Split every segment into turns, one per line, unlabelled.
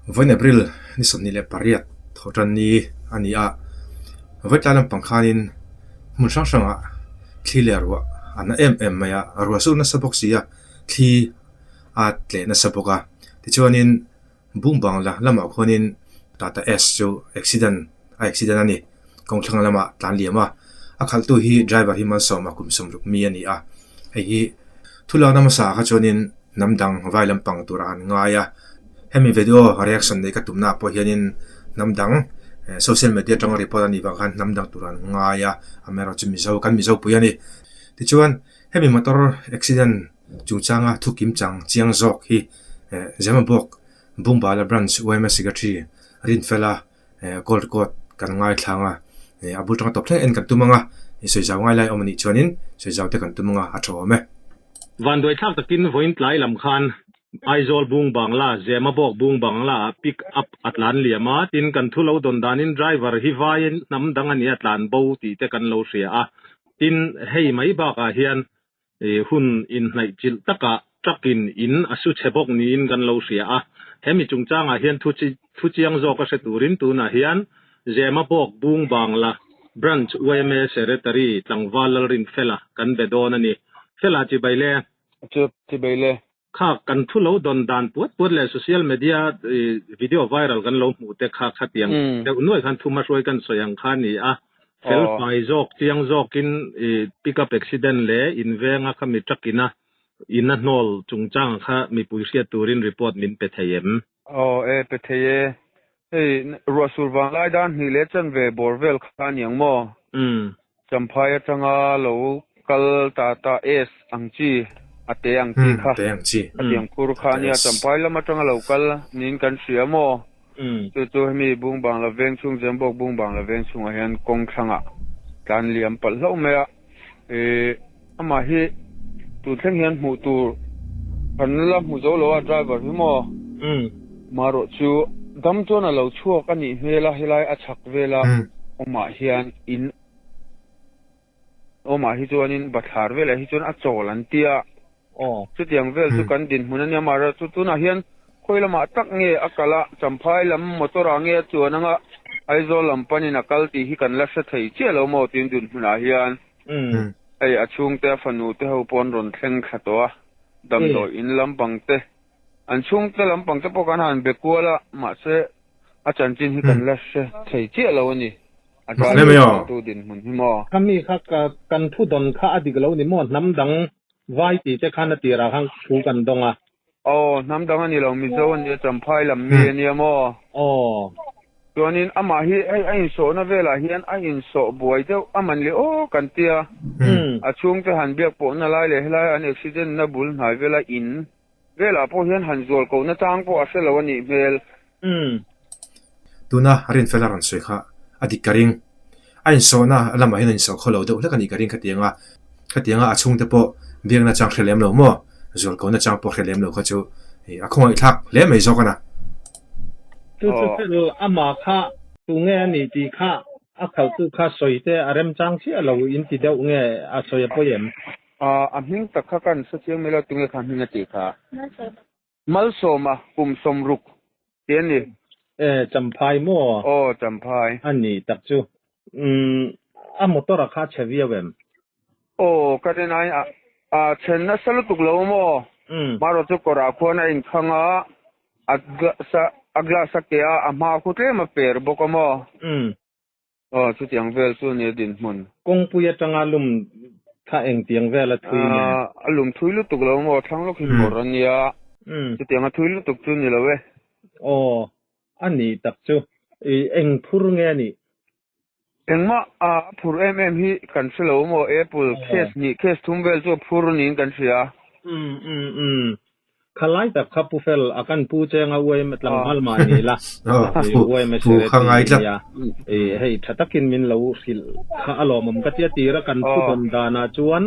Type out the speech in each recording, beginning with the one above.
Vawiin April ni 28 thawhtan ni a ni a, vawitlai lampang khanin hmun hrang hrangah thli leh ruah a na em em mai a, ruah chu nasa bawk si a, thli a tleh nasa bawk a, tichuanin Bung Bangla lamah khuanin Tata Ace chu accident a accident a ni, kawngthlang lamah tlan liam a, a khalhtu hi driver hi Malsawma kum 60 mi a ni a, hei hi thulakna hmasa kha chuanin hnam dang vai lampang turah an ngai a, hemi video reaction neih ka tumnaah pawh hianin hnam dang social media atanga report a nih vang khan hnam dang turah an ngai a, amaherawhchu Mizo kan Mizo pui a ni. Tichuan hemi motor accident chungchanga thu kim chang chiang zawk hi Zemabawk Bungbala Branch yma Secretary Rinfela Call record kan ngaithlang a, a bul tanga tawp thleng en kan tum ang a, sawi zau ngai lai awm a nih chuanin sawi zau te kan tum ang a, a tha awm e.
Vanduai thlak takin vawiin tlai lam khan Aizawl Bung Bangla, Zemabawk Bung Bangla ah pick up a tlan liam a, tin kan thu lo dawn danin driver hi vaiin hnam dang a nia tlan bo tih te kan lo hria a, tin hei mai bakah hian Hun inhnaih chilh takah truck in in a su chhe bawk niin kan lo hria a. Hemi chungchangah hian thu thu chiang zawk a hre turin tunah hian Zemabawk Bung Bangla Branch yma Secretary Tlangval Lalrinfela kan be dawn a ni. Fela chibai le.
Chibai le.
Kha kan thu lo dawn dan puat puat leh social media video viral kan lo hmuh te kha khatiang deuh nuai khan thu hmahruai kan sawi ang kha a ni a. Fel fai zawk, chiang zawkin pick up accident leh in venga kha mi truck ina in a hnawl chungchang kha mipui hriat turin report min pe thei em?
Aw e, pe thei e. Hei ruahsur vang lai dan hnih leh chanve bawr vel kha a ni ang maw? Champhai atanga lo kal ta ta S ang chi, a te ang chi kha, a tiang khur kha a nia. Champhai lam atanga lo kal niin kan hria maw? Chu chu hemi Bung Bangla veng chhung, Zembawk Bung Bangla veng chhungah hian kawng thlangah tlan liam palh hlauh mai a. Ih, amah hi tun thleng hian hmuh tur kan la hmu zo lo a driver hi maw? Marawh chu dam chuan a lo chhuak a nih hmel a, helai a chhak vela awmah hian in awmah hi chuanin bathlar velah hi chuan a chawl an tia. Chutiang vel chu kan dinhmun a nia marawh chu tunah hian khawi lamah tak nge a kal a, Champhai lam motor ah nge a chuan anga Aizawl lam panin a kal tih hi kan la hre thei chiah lo maw tin dinhmunah hian hei a chhungte a fanu te ho pawh an rawn thleng thla tawh a, damdawi in lampang te an chhungte lampang te pawh kan han be kual a mahse a chanchin hi kan la hre thei chiah lo a ni. A driver tu dinhmun hi maw?
Khami kha kan thu dawn kha a dik lo ni maw hnam dang Vai tih te khan a tirah khan thu kan dawng a.
Aw, hnam dang a ni lo, Mizo a nia, Champhai lam mi a nia maw?
Aw.
Chuanin amah hi hei a insawhna velah hian a insawh buai deuh a man leh aw kan tia. A chhungte han biak pawhna lai leh helai an accident na bul hnai vela in velah pawh hian han zual kohna chang pawh a hre lo a nih hmel.
Tuna Rinfela rawn sawi kha a dik ka ring. A insawhna lamah hian a insawh khaw lo deuh hlek a nih ka ring khatiang a, khatianga a chhungte pawh biakna chang hre lem lo maw, zualkona chang pawh hre lem lo kha chu a khawngaihthlak hle mai zawk a na.
Chu chu fel amah kha tunge a nih tih kha a khalhtu kha sawi te a remchang chiah lo in ti deuh nge a sawi a pawi em?
A hming tak kha kan hre chiang mai lo tunge kha hming a tih kha? Malsawma kum 60 ti a ni.
E, Champhai maw?
Aw, Champhai.
A ni tak chu. Umm, a motor a kha chhe viau em?
Aw, ka rin aiin a, a chhe nasa lutuk lo maw?
Umm.
Marawh chu kawrah khuan a inkhang a, a glass a, a glass a keh a, a hma khu tlem a per bawk a maw?
Umm.
Aw, chutiang vel chu nia dinhmun.
Kawngpui atanga lum kha engtiang vel a thui nge?
A lum thui lutuk lo maw? Thlang lawk hi kawr a nia. Chutiang a thui lutuk chu ni lo e.
Aw, a nih tak chu. I eng phur nge a nih?
Engmah a phur em em hi kan hre lo maw? Apple case hnih, case thum vel chu a phur niin kan hria.
Umm, umm, umm. Khalai tak kha Pu Fel a kan pu cheng a uaim a tlangval mah ni la, uaim a sere ti nia. Hei tha takin min lo hrilh kha a lawmawm ka tia tir a kan thu dawn danah chuan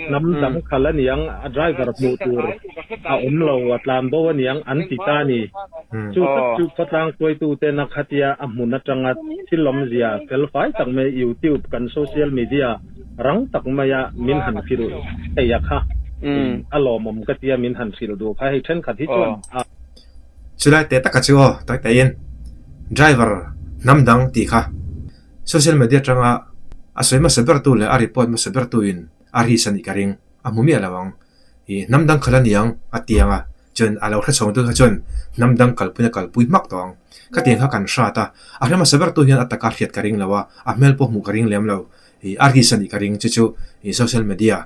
hnam dang khal a niang a driver hmuh tur a awm lo a tlan bo a niang an ti ta ni. Chu tak chu khawtlang hruaitu ten a khatia a hmun atanga thil awmzia fel fai tak mai YouTube kan social media Rang tak maia min han hrilh thei a kha, a lawmawm ka tia min han hrilh duh kha hei thenkhat hi chuan a.
Chulai teh taka chu aw tak taiin driver hnam dang tih kha social media atanga a sawi hmasa bertu leh a report hmasa bertuin a risk a nih ka ring a hmu miah lo ang. Ih hnam dang khalh a ni ang a ti ang a, chuan a lo hre chhawng tu kha chuan hnam dang kalpuina kalpui hmak tawh ang. Khatiang kha kan hrat a, a hre hmasa bertu hian a taka hriat ka ring lo a, a hmel pawh hmuh ka ring lem lo. Ih a risk a nih ka ring chu chu ih social media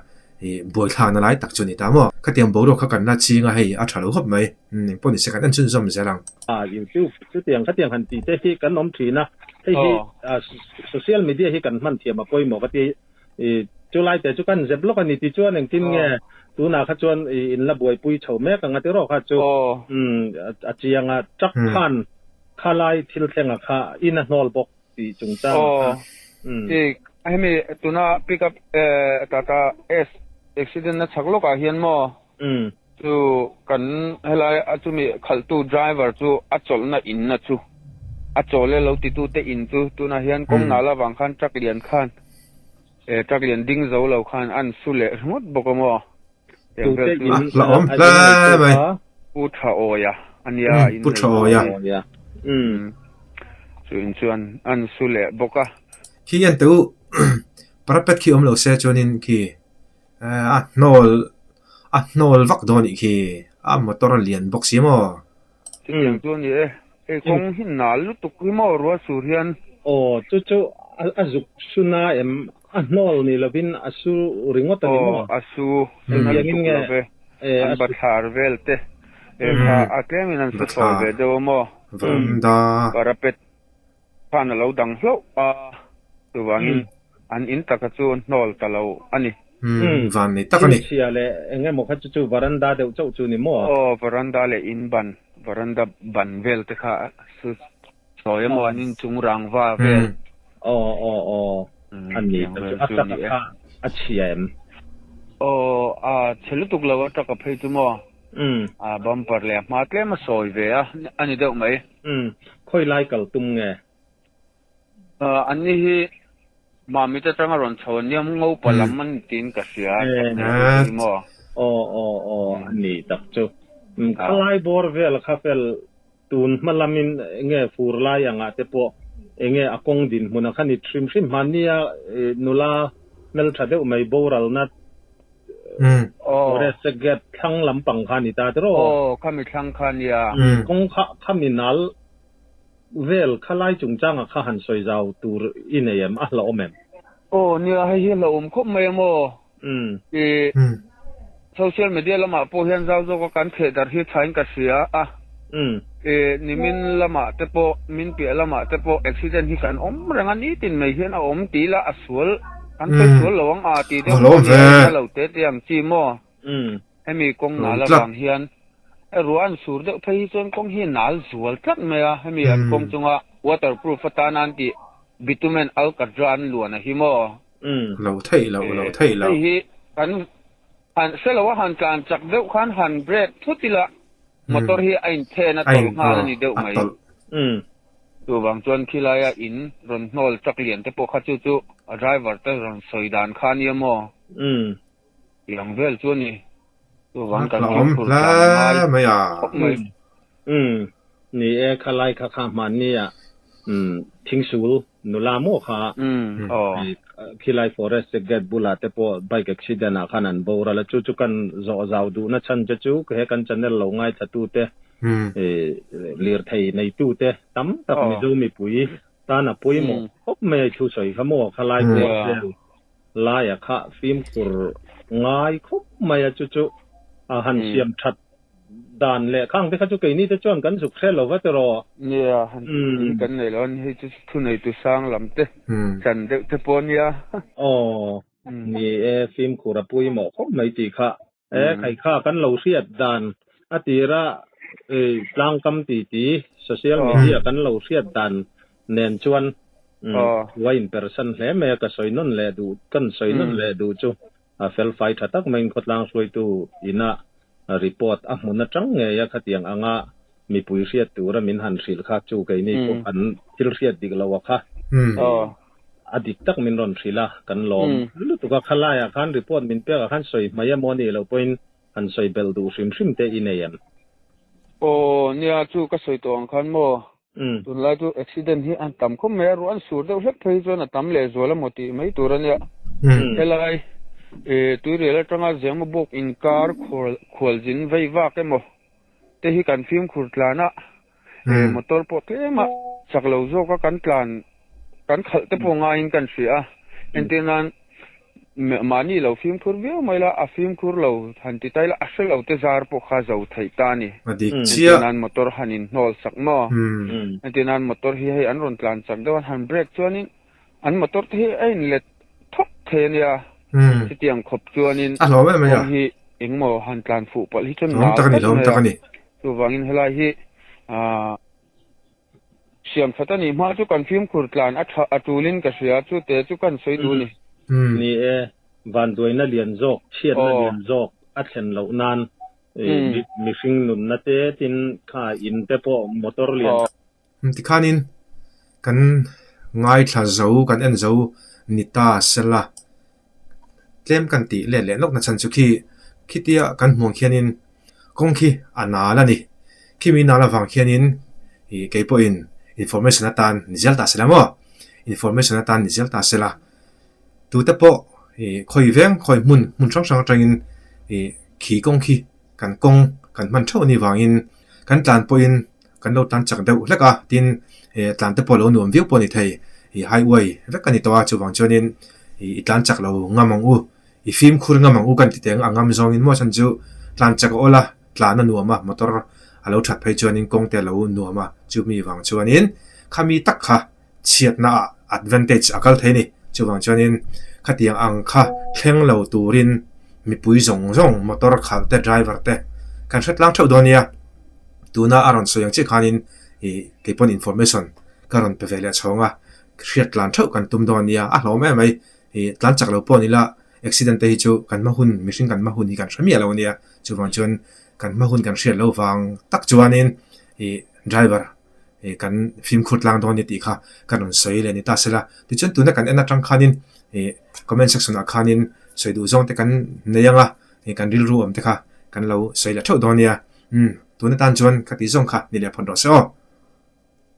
ih buaithlakna lai tak chu a ni ta maw. Khatiang boruak kha kan la ching a hei a tha lo khawp mai. Umm engpawh ni se kan en chhunzawm zel ang.
A YouTube chutiang khatiang han tih te hi kan awm thin a, hei hi social media hi kan hman thiam a pawimawh ka ti. Ih chulai te chu kan zep lawk a ni tih chuan engtin nge tunah kha chuan ih in la buaipui chho mek ang a ti rawh kha chu umm a chiang a truck khan khalai thil thlenga kha in a hnawl bawk. tih chungchang ah kha.
Umm. I hemi tuna pick up Tata Ace accident na chhak lawk ah hian maw chu kan helai a chumi khalhtu driver chu a chawlhna in na chu a chawl e lo titu te in chu tunah hian kawng nal avang khan truck lian khan truck lian ding zo lo khan an su leh ringawt bawk a maw.
Tute in
A hlauhawm hle mai.
Pu Tha Awia a nia
in Pu Tha Awia.
Umm. Chu in chuan an su leh bawk a.
Khi en teh u parapet khi awm lo se chuanin khi a hnawl a hnawl vak dawn nih khi a motor a lian bawk si maw.
Chutiang chu a ni e. Hei kawng hi nal lutuk hi maw rual sur hian.
Aw chu chu a zuk su na em a hnawl ni lovin a su ringawt a ni maw?
Aw a su na lutuk lo ve. An bathlar vel te kha a tlemin an su thawi ve deuh a maw? Parapet khan a lo dang hlauh a, chuvangin an in taka chu hnawl ta lo a ni.
Umm, van nei tak a ni.
Thil chhia leh eng emaw kha chu chu varanda deuh chauh chu ni maw?
Aw, varanda leh in ban, varanda ban vel te kha su sawi emaw an inchung rangva vel.
Aw, aw, aw, a ni tak chu. A taka kha a chhia em?
Aw, a chhe lutuk lo a taka phei chu maw? A bumper leh a hma tlem a sawi ve a, a ni deuh mai.
Umm, khawi lai kal tum nge?
An ni hi Mamit atanga rawn chho an nia, Ngopa lam an ni tiin ka hria, tak nei chu hi maw?
Aw aw aw, a ni tak chu. Khalai bawr vel kha fel tun hma lamin enge fur lai angah te pawh enge a kawng dinhmun a kha ni hrim hrim hmannia nula hmeltha deuh mai boralna Forest gate thlang lampang kha a ni ta tiraw?
Aw, khami thlang kha a nia.
Kawng kha khami nal vel khalai chungchanga kha han sawi zau tur i nei em? A hlauhawm em?
Aw nia, hei hi hlauhawm khawp mai a maw? I social media lamah pawh hian zau zawka kan theh darh hi thain ka hria a. I nimin lamah te pawh, min piah lamah te pawh accident hi kan awm reng a, nitin mai hian a awm ti ila a sual, kan sawi sual lo ang a ti deuh pawh a nia, lo te te ang chi maw? Hemi kawng nal avang hian ruah an sur deuh phei hi chuan kawng hi a nal zual tlat mai a, hemi an kawng chunga waterproof atana an tih bitumen alcatra an luan a hi maw?
Lo theih loh, lo theih loh.
Hei hi kan han hre lo a, han tlan chak deuh khan han brake thut ila motor hi a inthen a tawlh nghal a ni deuh mai. Chuvang chuan khilaia in rawn hnawl chak lian te pawh kha chu chu a driver te rawn sawi dan kha nia maw? Tih ang vel chu a ni. Chuvang kan fimkhur tlan a ngai khawp mai.
Umm ni e khalai kha kha hmanni ah umm thingsul nula maw kha khilai forest gate bulah te pawh bike accident ah khan an boral a chu chu kan zawh zau duhna chhan che chu he kan channel lo ngaithla tu te lirthei nei tu te tam tak Mizo mipui tan a pawimawh khawp mai a i thu sawi kha maw khalai pawh vel Laia kha fimkhur ngai khawp mai a, chu chu a han siam that dan leh khang te kha chu keini te chuan kan zuk hre lo va tiraw.
Nia, han hi kan nei lo a ni, hei chu thu neitu sang lam te chan deuh te pawh a nia.
Aw, ni e, fimkhur a pawimawh khawp mai tih kha. E, khai kha kan lo hriat dan a tira tlangkam ti ti social media kan lo hriat dan nen chuan a in persan hle mai a, ka sawi nawn leh duh kan sawi nawn leh duh chu a fel fai tha tak maiin khawtlang hruaitu ina report a hmun atang ngei a khatiang anga mipui hriat tura min han hrilh kha chu keini pawh kan thil hriat dik lo a kha. A dik tak min rawn hrilh a, kan lawm lutuk a, khalaiah khan report min pek ah khan sawi hmai emaw a nih loh pawhin han sawi belh duh hrim hrim te i nei em?
Aw nia chu ka sawi tawh ang khan maw tunlai chu accident hi an tam khawp mai a, ruah an sur deuh hlek phei hi chuan a tam leh zual emaw tih mai tur a nia. Helai tuirial atanga Zemabawk inkar khualzin vei vak emaw te hi kan fimkhur tlan a, motor pawh tlem a chak lo zawk a kan tlan kan khalh te pawh ngaiin kan hria a, entir nan mahni lo fimkhur viau mai la a fimkhur lo han ti ta ila a hre lo te zar pawh kha zo theih ta a ni, entir nan motor han in hnawl sak maw, entir nan motor hi hei an rawn tlan chak deuh a han brake chuanin an motor te hi a in let thawk thei a nia, chutiang khawp chuanin kawng hi engmaw han tlan fuh palh hi chuan nal tlat mai a. Chuvangin helai hi siam that a nih hma chu kan fimkhur tlan a tha a tulin ka hria, chu te chu kan sawi duh a ni.
Ni e, vanduaina lian zawk, chhiatna lian zawk a thlen loh nan mihring nunna te tin kha in te pawh motor lian tak.
Tikhanin kan ngaithla zo, kan en zo ni ta sela. Tlem kan tih let leh nawk na chhan chu khi khitia kan hmuh ang khianin kawng khi a nal a ni. Khimi nal avang khianin ih kei pawhin information atan ni zel ta sela maw? Information atan ni zel ta sela. Tute pawh ih khawi veng khawi hmun hmun hrang hrang atangin ih khi kawng khi kan kawng kan hman theuh a nih vangin kan tlan pawhin kan lo tlan chak deuh hlek a, tin eh tlan te pawh a lo nuam viau pawh a ni thei, ih highway vek a ni tawh a, chuvang chuanin ih i tlan chak lo ngam ang u, i fimkhur ngam ang u kan ti teh ang a ngam zawngin maw chhan chu tlan chak a awl a, tlan a nuam a, motor a lo that phei chuanin kawng te a lo nuam a, chumi vang chuanin khami tak kha chhiatna ah advantage a kal thei a ni, chuvang chuanin khatiang ang kha thleng lo turin mipui zawng zawng motor khalh te driver te kan hre tlang theuh dawn nia, tuna a rawn sawi ang chiah khanin ih kei pawn information ka rawn pe ve leh chhawng a, hriat tlan theuh kan tum dawn nia, a hlawm em mai ih tlan chak lo pawh ni la accident te hi chu kan hma hun mihring kan hma hun hi kan hre miah lo ania, chuvang chuan kan hma hun kan hriat loh vang tak chuanin ih driver. ih kan fimkhur tlang dawn a ni tih kha ka rawn sawi leh a ni ta sela. Tichuan tuna kan en atang khanin ih comment section ah khanin sawi duh zawng te kan nei ang a, ih kan rilru awm te kha kan lo sawi leh theuh dawn nia. Umm tuna tan chuan ka tih zawng kha ni leh phawt rawh se aw.